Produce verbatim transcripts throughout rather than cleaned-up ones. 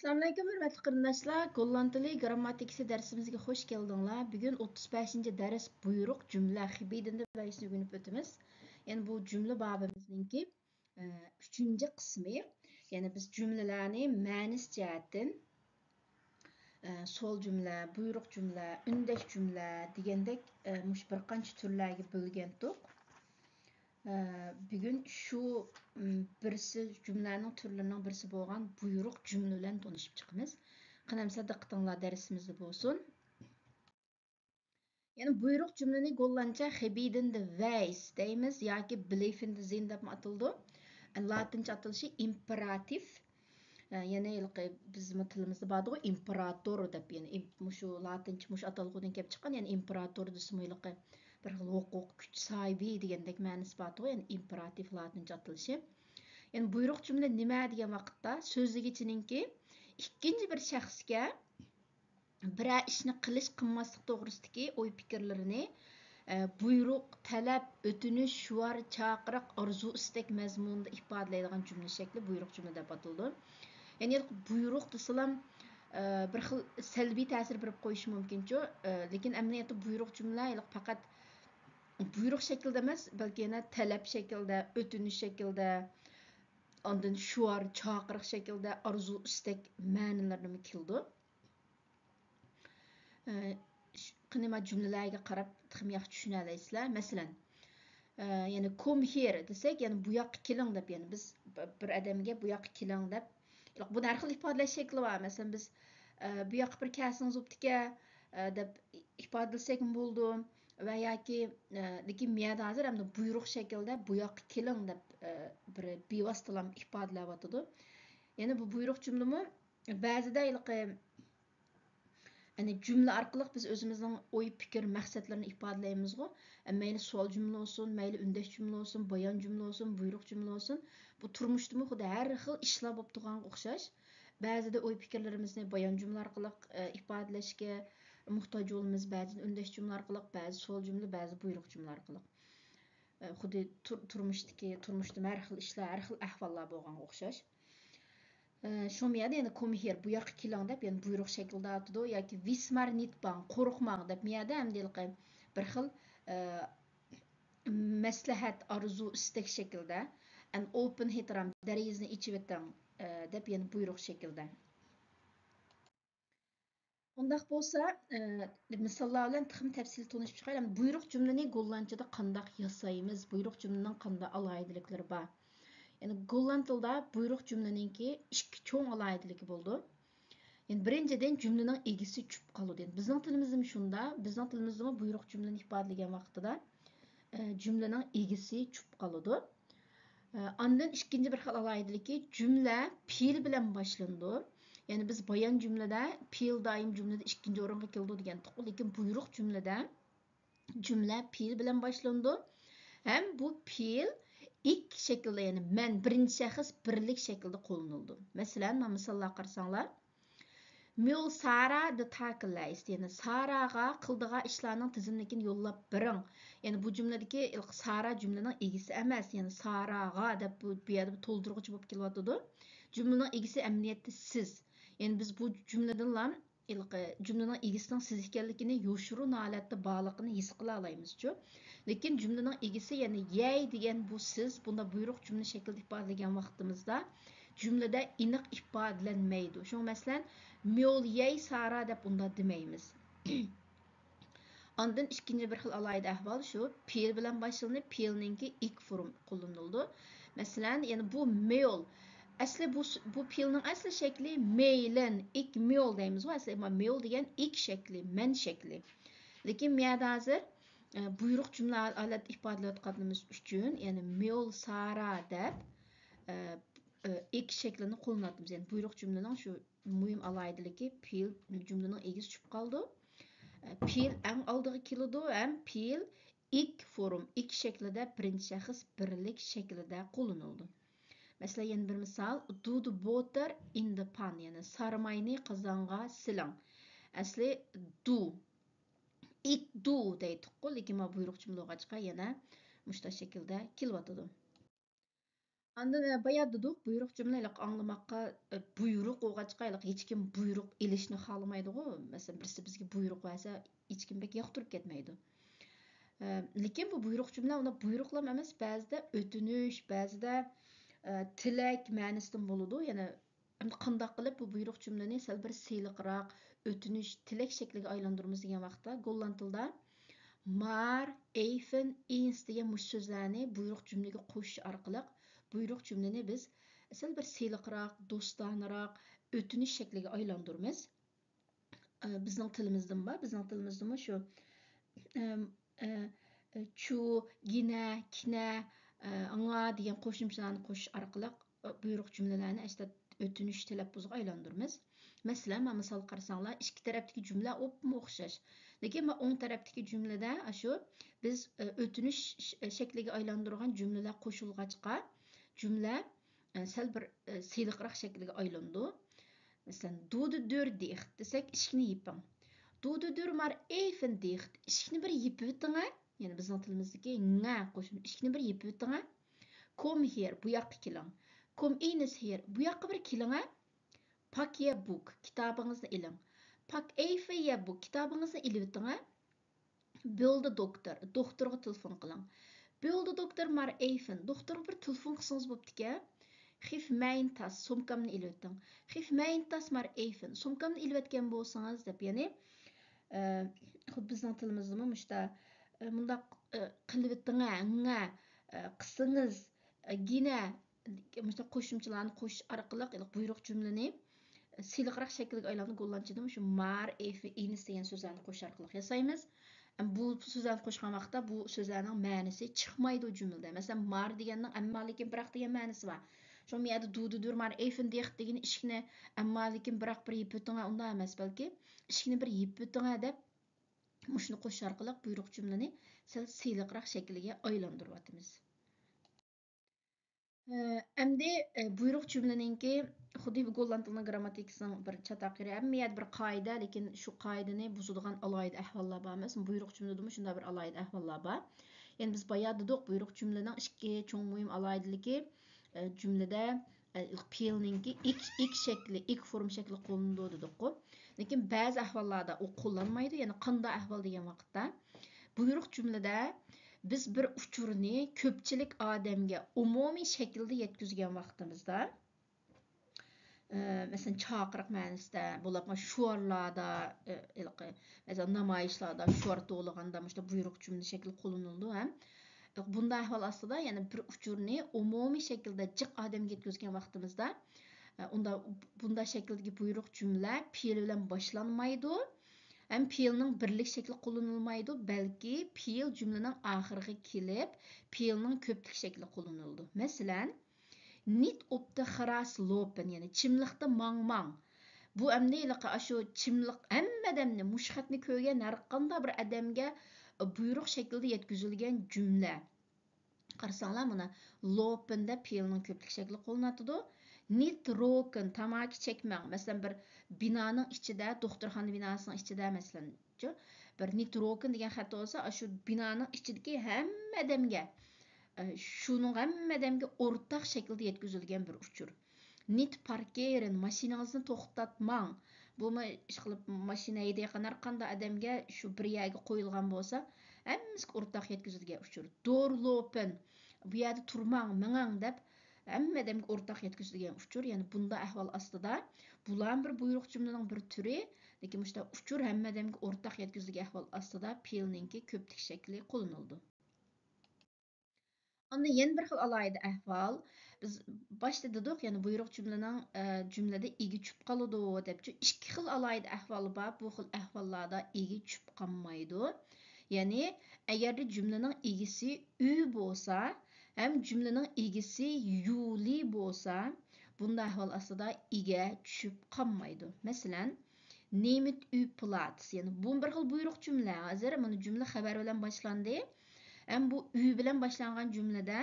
ئەسسالامۇئەلەيكۇم، ھۆرمەتلىك قېرىنداشلار. گوللاند تىلى گىرامماتىكىسى دەرسىمىزگە خوش كەلدىڭلار. بۈگۈن ئوتتۇز بەشىنچى دەرس، بۇيرۇق جۈملە خېبىدىندا بەيسىنى ئۆگىنىپ ئۆتىمىز. يەنى بۇ جۈملە بابىمىزنىڭكى، ئە، ئۈچىنچى قىسمى. يەنى بىز جۈملىلەرنى مەنىسى جەھەتتىن، ئە، سوئال جۈملە، بۇيرۇق جۈملە، ئۈندەش جۈملە دېگەندەك، ئە، مۇشۇ بىر قانچە تۈرلەرگە بۆلگەنتۇق. ئە، بۈگۈن شۇ، م، بىرسى، جۈملىلەرنىڭ تۈرلىرىنىڭ بىرسى بولغان بۇيرۇق جۈملە بىلەن تونۇشۇپ چىقىمىز. قېنى ئەمسە دىققىتىڭلار دەرسىمىزدە بولسۇن. يەنى بۇيرۇق جۈملىنى گوللاندچە خېبىدىندە ۋەيس دەيمىز ياكى بلېفىندە زىن دەپمۇ ئاتىلىدۇ. لاتىنچە ئاتىلىشى ئىمپېراتىف. ئە، يەنى ھېلىقى بىزمۇ تىلىمىزدا باردىغۇ، ئىمپېراتور دەپ، يەنى ئىم-، مۇشۇ لاتىنچە، مۇشۇ ئاتالغۇدىن كېلىپ چىققان، يەنى ئىمپېراتور دېسىمۇ ھېلىقى بىر خىل ھوقۇق، كۈچ ساھىبى دېگەندەك مەنىسى باردىغۇ، يەنى ئىمپېراتىف لاتىنچە ئاتىلىشى. يەنى بۇيرۇق جۈملە نېمە دېگەن ۋاقىتتا، سۆزلىگۈچىنىڭكى ئىككىنچى بىر شەخسكە بىرەر ئىشنى قىلىش، قىلماسلىق توغرىسىدىكى ئوي پىكىرلىرىنى، ئە، بۇيرۇق، تەلەپ، ئۆتۈنۈش، شوئار، چاقىرىق، ئارزۇ، ئىستەك مەزمۇنىدا ئىپادىلەيدىغان جۈملە شەكلى بۇيرۇق جۈملە دەپ ئاتىلىدۇ. يەنى بۇيرۇق دېسىلام، ئە، بىر خىل سەلبىي تەسىر بېرىپ قويۇشى مۇمكىنچۇ، ئە، لېكىن ئەمەلىيەتتە بۇيرۇق جۈملە ھېلىقى پەقەت بۇيرۇق شەكلىدە ئەمەس، بەلكى يەنە تەلەپ شەكلىدە، ئۆتۈنۈش شەكلىدە، ئاندىن شوئار، چاقىرىق شەكلىدە، ئارزۇ، ئىستەك مەنىلىرىنىمۇ كېلىدۇ. ئە، ش-، قېنى ما جۈملىلەرگە قاراپ تېخىمۇ ياخشى چۈشىنەلەيسىلەر. مەسىلەن، ئە، يەنى come here دېسەك، يەنى بۇ ياققا كېلىڭ دەپ، يەنى بىز ب-، بىر ئادەمگە بۇ ياققا كېلىڭ دەپ، بۇنى ھەر خىل ئىپادىلەش شەكلى بار. مەسىلەن، بىز، ئە، بۇ ياققا بىر كەلسىڭىز بوپتىكەن، ئە، دەپ ئىپادىلىسەكمۇ بولىدۇ. ۋە ياكى، ئە، لېكىن مۇ يەردە ھازىر ئەمدى بۇيرۇق شەكلىدە بۇ ياققا كېلىڭ دەپ، ئە، بىر بىۋاسىتىلام ئىپادىلەۋاتىدۇ. يەنى بۇ بۇيرۇق جۈملىمۇ بەزىدە ھېلىقى يەنى جۈملە ئارقىلىق بىز ئۆزىمىزنىڭ ئوي، پىكىر، مەقسەتلىرىنى ئىپادىلەيمىزغۇ. مەيلى سوئال جۈملە بولسۇن، مەيلى ئۈندەش جۈملە بولسۇن، بايان جۈملە بولسۇن، بۇيرۇق جۈملە بولسۇن. بۇ تۇرمۇشتىمۇ خۇددى ھەر خىل ئىشلار بولۇپ تۇرغانغا ئوخشاش. بەزىدە ئوي، پىكىرلىرىمىزنى بايان جۈملە ئارقىلىق، ئە، ئىپادىلەشكە موھتاج بولىمىز، بەزىدە ئۈندەش جۈملە ئارقىلىق، بەزى سوئال جۈملە، بەزى بۇيرۇق جۈملە ئارقىلىق. ئە، خۇددى تۇر-، تۇرمۇشتىكى، تۇرمۇشتىمۇ ھەر خىل ئىشلار، ھەر خىل ئەھۋاللار بولغانغا ئوخشاش. ئە، شۇ يەردە يەنە come here، بۇ ياققا كېلىڭ دەپ، يەنە بۇيرۇق شەكلىدە ئاتىدۇ ياكى ۋىسمار نىتباڭ، قورقماڭ دەپ، بۇ يەردە ئەمدى ھېلىقى بىر خىل، ئە، مەسلىھەت، ئارزۇ، ئىستەك شەكلىدە، ئەن ئوپېن ھېترام، دېرىزىنى ئېچىۋېتىڭ، ئە، دەپ يەنە بۇيرۇق شەكلىدە. ئۇنداق بولسا، ئە، مىساللار بىلەن تېخىمۇ تەپسىلىي تونۇشۇپ چىقايلى. بۇيرۇق جۈملىنى گوللاندچىدا قانداق ياسايمىز؟ بۇيرۇق جۈملىنىڭ قانداق ئالاھىدىلىكلىرى بار؟ يەنى گوللاند تىلىدا بۇيرۇق جۈملىنىڭكى ئىككى چوڭ ئالاھىدىلىكى بولىدۇ. يەنى بىرىنچىدىن، جۈملىنىڭ ئىگىسى چۈشۈپ قالىدۇ. يەنى بىزنىڭ تىلىمىزدىمۇ شۇنداق. بىزنىڭ تىلىمىزدىمۇ بۇيرۇق جۈملىنى ئىپادىلىگەن ۋاقتىدا، ئە، جۈملىنىڭ ئىگىسى چۈشۈپ قالىدۇ. ئاندىن ئىككىنچى بىر خىل ئالاھىدىلىكى، جۈملە پېئىل بىلەن باشلىنىدۇ. يەنى بىز بايان جۈملىدە پېئىل دائىم جۈملىدە ئىككىنچى ئورۇنغا كېلىدۇ دېگەنتۇق، لېكىن بۇيرۇق جۈملىدە جۈملە پېئىل بىلەن باشلىنىدۇ. ھەم بۇ پېئىل ئىك شەكلىدە، يەنى مەن، بىرىنچى شەخس بىرلىك شەكلىدە قوللىنىلىدۇ. مەسىلەن، مانا مىساللارغا قارىساڭلار، ميول سارا دى تاكىلەيست، يەنى ساراغا قىلىدىغان ئىشلارنىڭ تىزىملىكىنى يوللاپ بېرىڭ. يەنى بۇ جۈملىدىكى سارا جۈملىنىڭ ئىگىسى ئەمەس، يەنى ساراغا دەپ بۇ، بۇ يەردە بىر تولدۇرغۇچى بولۇپ كېلىۋاتىدۇ. جۈملىنىڭ ئىگىسى ئەمەلىيەتتە سىز. يەنى بىز بۇ جۈملىدىنلا ھېلىقى جۈملىنىڭ ئىگىسىنىڭ سىز ئىكەنلىكىنى يوشۇرۇن ھالەتتە بارلىقىنى ھېس قىلالايمىزچۇ. لېكىن جۈملىنىڭ ئىگىسى، يەنى يەي دېگەن بۇ سىز، بۇنداق بۇيرۇق جۈملە شەكلىدە ئىپادىلىگەن ۋاقتىمىزدا، جۈملىدە ئېنىق ئىپادىلەنمەيدۇ. شۇڭا مەسىلەن، ميول يەي سارا دەپ ئۇنداق دېمەيمىز. ئاندىن ئىككىنچى بىر خىل ئالاھىدە ئەھۋال شۇ، پېئىل بىلەن باشلىنىپ، پېئىلنىڭكى ئىك فورم قوللىنىلىدۇ. مەسىلەن، يەنە بۇ ميول. ئەسلى بۇ س-، بۇ پېئىلنىڭ ئەسلى شەكلى ميلىن، ئىك ميول دەيمىزغۇ. ئەسلى ما ميول دېگەن ئىك شەكلى، مەن شەكلى. لېكىن مۇ يەردە ھازىر، ئە، بۇيرۇق جۈملە ھالەتتە ئىپادىلەۋاتقانلىقىمىز ئۈچۈن، يەنى ميول سارا دەپ، ئە، ئە، ئىك شەكلىنى قوللىنىۋاتىمىز. يەنى بۇيرۇق جۈملىنىڭ شۇ مۇھىم ئالاھىدىلىكى، پېئىل جۈملىنىڭ ئىگىسى چۈشۈپ قالىدۇ. پېئىل ئەڭ ئالدىغا كېلىدۇ ھەم پېئىل ئىك فورم، ئىك شەكلىدە، بىرىنچى شەخس بىرلىك شەكلىدە قوللىنىلىدۇ. مەسىلەن، يەنە بىر مىسال، do the butter in the pan، يەنى سارماينى قازانغا سېلىڭ. ئەسلى do، ئىك دۇ دەيتتۇققۇ، لېكىن مانا بۇيرۇق جۈملە بولغاچقا يەنە مۇشۇنداق شەكىلدە كېلىۋاتىدۇ. ئاندىن، ئە، بايا دېدۇق، بۇيرۇق جۈملە ھېلىقى ئاڭلىماققا، ئە، بۇيرۇق بولغاچقا، ھېلىقى ھېچكىم بۇيرۇق ئېلىشنى خالىمايدىغۇ. مەسىلەن، بىرسى بىزگە بۇيرۇق بەرسە، ھېچكىم بەك ياقتۇرۇپ كەتمەيدۇ. ئە، لېكىن بۇ بۇيرۇق جۈملە ئۇنداق بۇيرۇقلام ئەمەس، بەزىدە ئۆتۈنۈش، بەزىدە، ئە، تىلەك مەنىسىدىن بولىدۇ. يەنى ئەمدى قانداق قىلىپ بۇ بۇيرۇق جۈملىنى سەل بىر سىلىقراق، ئۆتۈنۈش، تىلەك شەكلىگە ئايلاندۇرىمىز دېگەن ۋاقىتتا، گوللاند تىلىدا مار، ئېيفېن، ئېينس دېگەن مۇشۇ سۆزلەرنى بۇيرۇق جۈملىگە قوشۇش ئارقىلىق بۇيرۇق جۈملىنى بىز سەل بىر سىلىقراق، دوستانىراق، ئۆتۈنۈش شەكلىگە ئايلاندۇرىمىز. ئە، بىزنىڭ تىلىمىزدىمۇ بار، بىزنىڭ تىلىمىزدىمۇ شۇ، ئەم، ئە، ئە، چۇ، گىنە، كىنە، ئە، ئاڭا دېگەن قوشۇمچىلارنى قوشۇش ئارقىلىق، ئە، بۇيرۇق جۈملىلەرنى ئەسلى ئۆتۈنۈش تەلەپپۇزىغا ئايلاندۇرىمىز. مەسىلەن، مانا مىسال قارىساڭلار، ئىككى تەرەپتىكى جۈملە ئوپمۇ ئوخشاش. لېكىن مانا ئوڭ تەرەپتىكى جۈملىدە ئاشۇ بىز، ئە، ئۆتۈنۈش ش-، شەكلىگە ئايلاندۇرغان جۈملىلەر قوشۇلغاچقا، جۈملە، ئە، سەل بىر، ئە، سىلىقراق شەكىلگە ئايلىنىدۇ. مەسىلەن، دو دو دۆر دىخت دېسەك، ئىشىكنى يېپىڭ. دو دو دۆر مار ئېيفېن دىخت، ئىشىكنى بىر يېپىۋېتىڭە. يەنى بىزنىڭ تىلىمىزدىكى ڭە قوشۇمى، ئىشىكنى بىر يېپىۋېتىڭە. كوم ھېر، بۇ ياققا كېلىڭ. كوم ئىنس ھېر، بۇ ياققا بىر كېلىڭە. پاك يە بۇك، كىتابىڭىزنى ئېلىڭ. پاك ئېيفې يە بۇك، كىتابىڭىزنى ئېلىۋېتىڭە. بۆلدى دوكتور، دوختۇرغا تېلېفون قىلىڭ. بۆلدى دوكتور مار ئېيفېن، دوختۇرغا بىر تېلېفون قىلسىڭىز بوپتىكەن. خىف مەيىن تاس، سومكامنى ئېلىۋېتىڭ. خىف مەيىن تاس مار ئېيفېن، سومكامنى ئېلىۋەتكەن بولسىڭىز دەپ، يەنى، ئە، خۇددى بىزنىڭ تىلىمىزدىمۇ مۇشتا، ئە، مۇنداق، ئە، قىلىۋېتىڭە، ڭە، ئە، قىسىڭىز، ئە، گىنە، مۇشۇنداق قوشۇمچىلارنى قوشۇش ئارقىلىق بۇيرۇق جۈملىنى سىلىقراق شەكىلگە ئايلاندۇرۇپ، گوللاندچىدىمۇ شۇ مار، ئېف، ئىنس دېگەن سۆزلەرنى قوشۇش ئارقىلىق ياسايمىز. بۇ سۆزلەرنى قوشقان ۋاقىتتا بۇ سۆزلەرنىڭ مەنىسى چىقمايدۇ جۈملىدە. مەسىلەن، مار دېگەننىڭ ئەمما، لېكىن، بىراق دېگەن مەنىسى بار. شۇڭا بۇ يەردە دۇ دۇ دۇر مار ئېفېن دىخت دېگىنى ئىشىكنى ئەمما، لېكىن، بىراق بىر يېپىۋېتىڭە، ئۇنداق ئەمەس، بەلكى ئىشىكنى بىر يېپىۋېتىڭە دەپ مۇشۇنى قوشۇش ئارقىلىق بۇيرۇق جۈملىنى سەل سىلىقراق شەكىلگە ئايلاندۇرۇۋاتىمىز. ئەمدى، ئە، بۇيرۇق جۈملىنىڭكى خۇددى گوللاند تىلىنىڭ گرامماتىكىسىنىڭ بىر چاتاق يېرى، ھەممە يەردە بىر قائىدە، لېكىن شۇ قائىدىنى بۇزىدىغان ئالاھىدە ئەھۋاللار بار. مەسىلەن، بۇيرۇق جۈملىدىمۇ شۇنداق بىر ئالاھىدە ئەھۋاللار بار. يەنى بىز بايا دېدۇق، بۇيرۇق جۈملىنىڭ ئىككى چوڭ مۇھىم ئالاھىدىلىكى، ئە، جۈملىدە، ئە، پېئىلنىڭكى ئىك، ئىك شەكلى، ئىك فورما شەكلى قوللىنىدۇ دېدۇققۇ. لېكىن بەزى ئەھۋاللاردا ئۇ قوللانمايدۇ. يەنى قانداق ئەھۋال دېگەن ۋاقىتتا، بۇيرۇق جۈملىدە بىز بىر ئۇچۇرنى كۆپچىلىك ئادەمگە ئومۇمىي شەكىلدە يەتكۈزگەن ۋاقتىمىزدا، ئى، مەسىلەن، چاقىرىق مەنىسىدە بولۇپمۇ شوئارلاردا، ئى، ھېلىقى، مەسىلەن، نامايىشلاردا شوئار توۋلىغاندا مۇشۇنداق بۇيرۇق جۈملە شەكلى قوللىنىلىدۇ ھەم. بۇنداق ئەھۋال ئاستىدا يەنە بىر ئۇچۇرنى ئومۇمىي شەكىلدە جىق ئادەمگە يەتكۈزگەن ۋاقتىمىزدا، ئى، ئۇندا، بۇنداق شەكىلدىكى بۇيرۇق جۈملە پېئىل بىلەن باشلانمايدۇ. ھەم پېئىلنىڭ بىرلىك شەكلى قوللىنىلمايدۇ، بەلكى پېئىل جۈملىنىڭ ئاخىرىغا كېلىپ، پېئىلنىڭ كۆپلۈك شەكلى قوللىنىلىدۇ. مەسىلەن، نىت ئوپتى خىراس لوپىن، يەنى چىملىقتا ماڭ ماڭ. بۇ ئەمدى ھېلىقى ئاشۇ چىملىق، ھەممە ئادەمنى، مۇشۇ خەتنى كۆرگەن ھەر قانداق بىر ئادەمگە بۇيرۇق شەكلىدە يەتكۈزۈلگەن جۈملە. قارىساڭلار مانا، لوپىن دەپ پېئىلنىڭ كۆپلۈك شەكلى قوللىنىلىدۇ. نىت روكىن، تاماكا چەكمەڭ. مەسىلەن، بىر بىنانىڭ ئىچىدە، دوختۇرخانا بىناسىنىڭ ئىچىدە، مەسىلەن، چۇ، بىر نىت روكىن دېگەن خەت بولسا، ئاشۇ بىنانىڭ ئىچىدىكى ھەممە ئادەمگە، ئە، شۇنىڭ ھەممە ئادەمگە ئورتاق شەكىلدە يەتكۈزۈلگەن بىر ئۇچۇر. نىت پاركېرىن، ماشىنىڭىزنى توختاتماڭ. بۇمۇ ئىشقىلىپ ماشىنا ھەيدەيدىغان ھەر قانداق ئادەمگە شۇ بىر يەرگە قويۇلغان بولسا، ھەممىسىگە ئورتاق يەتكۈزۈلگەن ئۇچۇر. دور لوپىن، بۇ يەردە تۇرماڭ، مېڭىڭ دەپ ھەممە ئادەمگە ئورتاق يەتكۈزۈلگەن ئۇچۇر. يەنى بۇنداق ئەھۋال ئاستىدا، بۇلارمۇ بىر بۇيرۇق جۈملىنىڭ بىر تۈرى، لېكىن مۇشۇنداق ئۇچۇر ھەممە ئادەمگە ئورتاق يەتكۈزۈلگەن ئەھۋال ئاستىدا پېئىلنىڭكى كۆپلۈك شەكلى قوللىنىلىدۇ. ئاندىن يەنە بىر خىل ئالاھىدە ئەھۋال. بىز باشتا دېدۇق، يەنى بۇيرۇق جۈملىنىڭ، ئە، جۈملىدە ئىگە چۈشۈپ قالىدۇ دەپچۇ. ئىككى خىل ئالاھىدە ئەھۋال بار. بۇ خىل ئەھۋاللاردا ئىگە چۈشۈپ قالمايدۇ. يەنى ئەگەردە جۈملىنىڭ ئىگىسى ئۈ بولسا، ھەم جۈملىنىڭ ئىگىسى يۇلى بولسا، بۇنداق ئەھۋال ئاستىدا ئىگە چۈشۈپ قالمايدۇ. مەسىلەن، نېمىت ئۈ پلاتس، يەنى بۇ بىر خىل بۇيرۇق جۈملە. ھازىر مانا جۈملە خەۋەر بىلەن باشلاندى. ھەم بۇ ئۈ بىلەن باشلانغان جۈملىدە،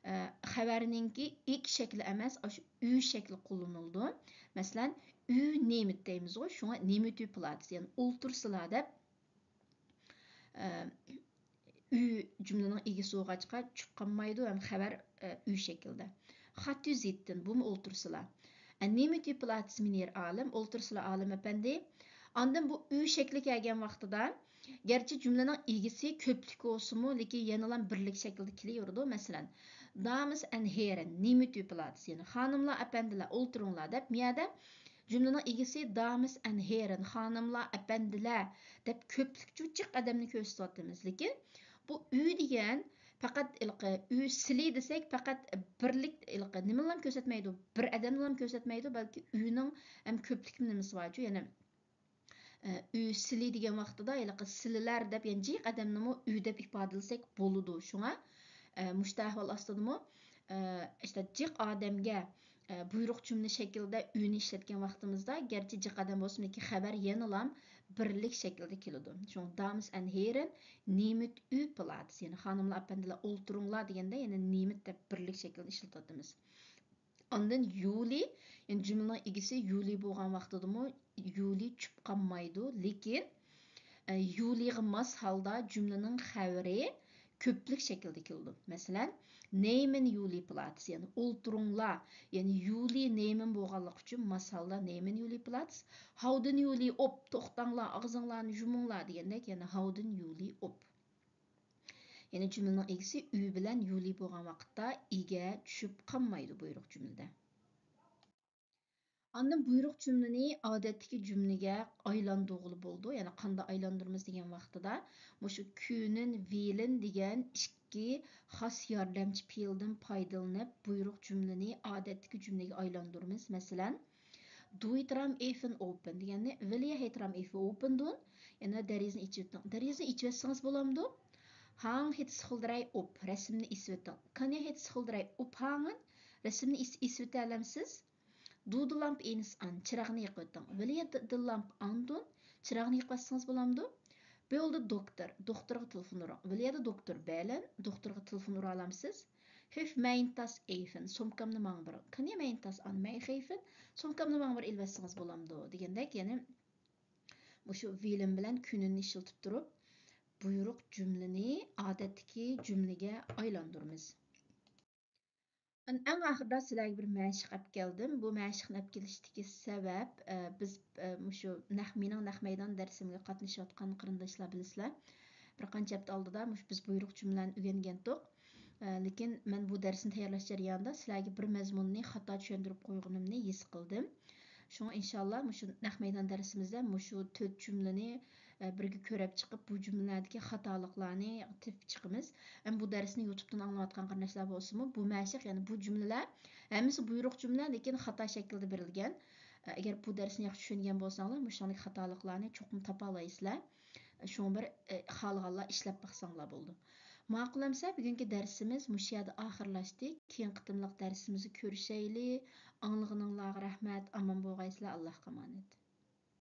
ئە، خەۋەرنىڭكى ئىك شەكلى ئەمەس، ئاشۇ ئۈ شەكلى قوللىنىلىدۇ. مەسىلەن، ئۈ نېمىت دەيمىزغۇ، شۇڭا نېمىت ئۈ پلاتس، يەنى ئولتۇرسىلا دەپ، ئە، ئۈ جۈملىنىڭ ئىگىسى بولغاچقا چۈشۈپ قالمايدۇ ھەم خەۋەر، ئە، ئۈ شەكلىدە. Hat du sitten، بۇمۇ ئولتۇرسىلا. Nehmt du Platz, Herr Alem، ئولتۇرسىلا ئالىم ئەپەندى. ئاندىن بۇ ئۈ شەكلى كەلگەن ۋاقتىدا، گەرچە جۈملىنىڭ ئىگىسى كۆپلۈك بولسىمۇ، لېكىن يەنىلا بىرلىك شەكلىدە كېلىۋېرىدۇ. مەسىلەن، Damen und Herren، nehmt du Platz، يەنى خانىملار، ئەپەندىلەر، ئولتۇرۇڭلار دەپ، مۇ يەردە جۈملىنىڭ ئىگىسى Damen und Herren، خانىملار، ئەپەندىلەر دەپ كۆپلۈكچە جىق ئادەمنى كۆرسىتىۋاتىمىز. لېكىن بۇ ئۈ دېگەن پەقەت ھېلىقى ئۈ سىلى دېسەك، پەقەت بىرلىك، ھېلىقى نېمىنىلا كۆرسەتمەيدۇ، بىر ئادەمنىلا كۆرسەتمەيدۇ، بەلكى ئۈنىڭ ھەم كۆپلۈكنىڭ نېمىسى بارچۇ، يەنى ئە، ئۈ سىلى دېگەن ۋاقتىدا ھېلىقى سىلىلەر دەپ، يەنى جىق ئادەمنىمۇ ئۈ دەپ ئىپادىلىسەك بولىدۇ. شۇڭا، ئە، مۇشۇ ئەھۋال ئاستىدىمۇ، ئە، ئىشتە جىق ئادەمگە، ئە، بۇيرۇق جۈملە شەكلىدە ئۈنى ئىشلەتكەن ۋاقتىمىزدا، گەرچە جىق ئادەم بولسىمۇ، لېكىن خەۋەر يەنىلام بىرلىك شەكلىدە كېلىدۇ. شۇڭا Damen und Herren، nehmt du Platz، يەنى خانىملار، ئەپەندىلەر، ئولتۇرۇڭلار دېگەندە، يەنە nehmt دەپ بىرلىك شەكلىدە ئىشلىتىۋاتىمىز. ئاندىن يۇلى، يەنى جۈملىنىڭ ئىگىسى يۇلى بولغان ۋاقتىدىمۇ يۇلى چۈشۈپ قالمايدۇ، لېكىن، ئە، يۇلىغا ماس ھالدا جۈملىنىڭ خەۋىرى كۆپلۈك شەكلىدە كېلىدۇ. مەسىلەن، Nehmen Juli Platz، يەنى ئولتۇرۇڭلار، يەنى يۇلى نېمىن بولغانلىقى ئۈچۈن ماس ھالدا Nehmen Juli Platz، Houden Juli op، توختاڭلار، ئاغزىڭلارنى يۇمۇڭلار دېگەندەك، يەنى Houden Juli op. يەنى جۈملىنىڭ ئىگىسى ئۈ بىلەن يۇلى بولغان ۋاقىتتا ئىگە چۈشۈپ قالمايدۇ بۇيرۇق جۈملىدە. ئاندىن بۇيرۇق جۈملىنى ئادەتتىكى جۈملىگە ئايلاندۇرغىلى بولىدۇ. يەنى قانداق ئايلاندۇرىمىز دېگەن ۋاقتىدا، مۇشۇ können، willen دېگەن ئىككى خاس ياردەمچى پېئىلدىن پايدىلىنىپ، بۇيرۇق جۈملىنى ئادەتتىكى جۈملىگە ئايلاندۇرىمىز. مەسىلەن، Do ich den Raum even open دېگەننى، Will you den Raum even open doen؟ يەنى دېرىزىنى ئېچىۋېتىڭ. دېرىزىنى ئېچىۋەتسىڭىز بولامدۇ؟ Hang het schilderij op، رەسىمنى ئېسىۋېتىڭ. Kan je het schilderij ophangen؟ رەسىمنى ئېس-، ئېسىۋېتەلەمسىز؟ Doe de lamp eens aan، چىراغنى يېقىۋېتىڭ. Wil je de, de lamp aandoen؟ چىراغنى يېقىۋەتسىڭىز بولامدۇ؟ Bel de dokter، دوختۇرغا تېلېفون ئۇرۇڭ. Wil je de dokter bellen؟ دوختۇرغا تېلېفون ئۇرالامسىز؟ Geef mijn tas even، سومكامنى ماڭا بېرىڭ. Kan je mijn tas aan mij geven؟ سومكامنى ماڭا بىر ئېلىۋەتسىڭىز بولامدۇ؟ دېگەندەك، يەنى مۇشۇ willen بىلەن können نى ئىشلىتىپ تۇرۇپ، بۇيرۇق جۈملىنى ئادەتتىكى جۈملىگە ئايلاندۇرىمىز. ئەڭ ئاخىرىدا سىلەرگە بىر مەشىق ئەپ كەلدىم. بۇ مەشىقنى ئەپ كېلىشتىكى سەۋەب، ئە، بىز، ئە، مۇشۇ نەق، مېنىڭ نەق مەيدان دەرسىمگە قاتنىشىۋاتقان قېرىنداشلار بىلىسىلەر. بىر قانچە ھەپتە ئالدىدا مۇشۇ بىز بۇيرۇق جۈملىلەرنى ئۆگەنگەنتۇق. ئە، لېكىن مەن بۇ دەرسنى تەييارلاش جەريانىدا سىلەرگە بىر مەزمۇننى خاتا چۈشەندۈرۈپ قويغىنىمنى ھېس قىلدىم. شۇڭا ئىنشاللا مۇشۇ نەق مەيدان دەرسىمىزدە مۇشۇ تۆت جۈملىنى، ئە، بىرگە كۆرۈپ چىقىپ، بۇ جۈملىلەردىكى خاتالىقلارنى تېپىپ چىقىمىز. ئەمما بۇ دەرسنى يۇتۇبتىن ئاڭلاۋاتقان قېرىنداشلار بولسىمۇ، بۇ مەشىق، يەنى بۇ جۈملىلەر ھەممىسى بۇيرۇق جۈملە، لېكىن خاتا شەكىلدە بېرىلگەن. ئە، ئەگەر بۇ دەرسنى ياخشى چۈشەنگەن بولساڭلار، مۇشۇنداق خاتالىقلارنى چوقۇم تاپالايسىلەر. شۇڭا بىر، ئە، خالىغانلار ئىشلەپ باقساڭلار بولىدۇ. ماقۇل ئەمسە، بۈگۈنكى دەرسىمىز مۇشۇ يەردە ئاخىرلاشتى. كېيىنكى قېتىملىق دەرسىمىزدە كۆرۈشەيلى. ئاڭلىغىنىڭلارغا رەھمەت. ئامان بولغايسىلەر. ئاللاھقا ئامانەت.